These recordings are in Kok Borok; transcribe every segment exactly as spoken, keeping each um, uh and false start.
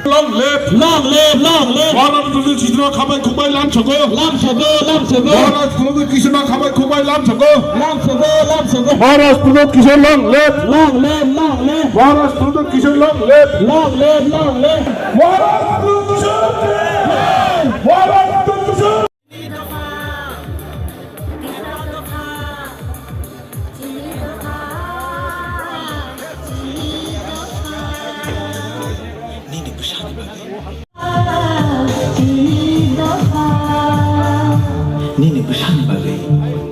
Long live! Long live! Long live! Maharaj Pradyot Kishore khabai khukbai lam soko. Lam soko, lam soko. Maharaj Pradyot Kishore khabai khukbai lam soko. Lam soko, lam soko. Maharaj Pradyot Kishore long live! Long live! Long live! Maharaj Pradyot Kishore long live! Long live! Long live! Maharaj Pradyot Kishore! Maharaj Pradyot Kishore! Nini bwsani bagwi. Nini bwsani bagwi.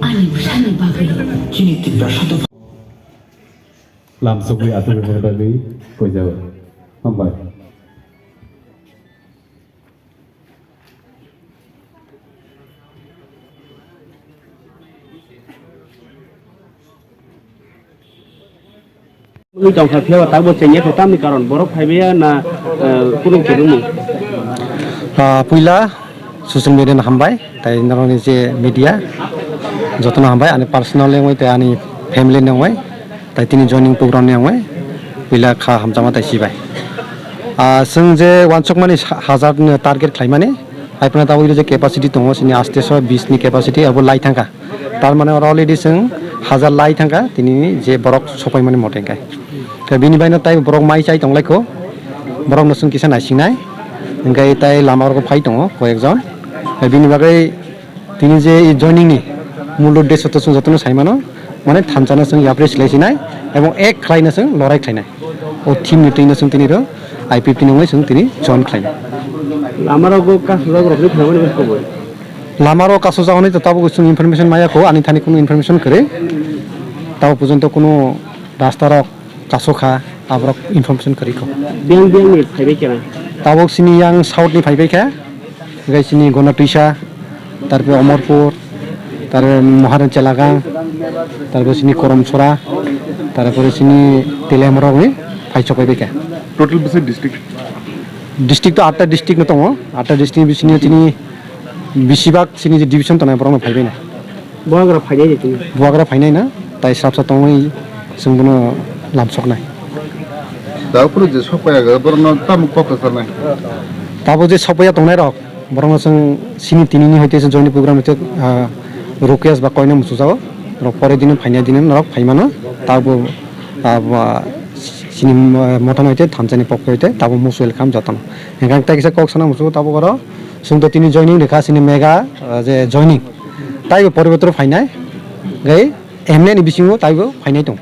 Ani bwsani bagwi. Chini Tiprasa dopha. Lamsogwi aswk bagwi koijago. Hambai. Wngwi tongkha, phiya ba tabuk chengya khe tamni karon borok phaibai ya na, eh, kunu kwrwngmung? Ah, puila social media no hambai, tai norokni je media jotono hambai, ani personal wngwi tei ani family ni wngwi. Tai tini joining program ni wngwi puila kha hamjakma tai sibai. Ah, chwng je uansukmani sa-, hajar ni target khlaimani, haiphano tabuk je capacity tongo, chini aste so bis ni capacity abo lai thangkha. Tar mane oro already chwng hajar lai thangkha, tini je borok sopaimani mote hwnkhe. Tei bini baino tai borok mai chai tonglaikho, borokno chwng kisa naisingnai, hwnkhe tai lama rogo phai tongo koyekjon. Tei bini bagwi Tini je e joining ni mul uddesho to chwng jotono sai mano, mane thansa no chwng yapri silai sinai ebong ek khlai no chwng lorai khlainai. O theme ni twi no chwng tini ro I P F T ni wngwi chwng tini join khlainai. Lama rogo kasujak rok ni thangmani bwskango? Lama rogo kasujak hwnwi to tabuk chwng information maya kho, ani thani kunu information kwrwi. Tabuk porjonto kunu rasta rok kasukha, aborok information kwrwi kho. Biyang biyang ni phaibai kena? Tabuk sini yang south ni phaibai kha. Hwnkhe sini Gonatwisa, tarpore Omorpur, tarpore Moharan Chelagang, tarpore sini Koromsora, tarpore sini Teliamrok ni phai chokbai bai kha. Total bwsai district? District to atta district no tongo, atta district ni bisingo chini bisibak chini je division tongnai borok no phaibai na. Bubagra phainai de tini. Bubagra phainai na, tai srapsa tongwi chwng bono lamsoknai. Da phuru je sokpaiya ga, borokno tamo kok kwcharnai? Tabuk je sokpaiya tongnai rok, borokno chwng sini tinini hoite chwng joini program hoite, ah, request ba koina muchungjago. Norok pore dino phainai dino norok phaimano. Tabuk, ah, ba, sini, ah, mothano hoite thansa ni pokhe hoite tabuk muchung welcome jotono. Hingkhe ang tai kisa kok sana muchungo tabuk oro chwng to tini joining rikha sini mega, ah, je joining. Taibo poriborton phainai, gai M L A ni bisingo taibo phainai tong.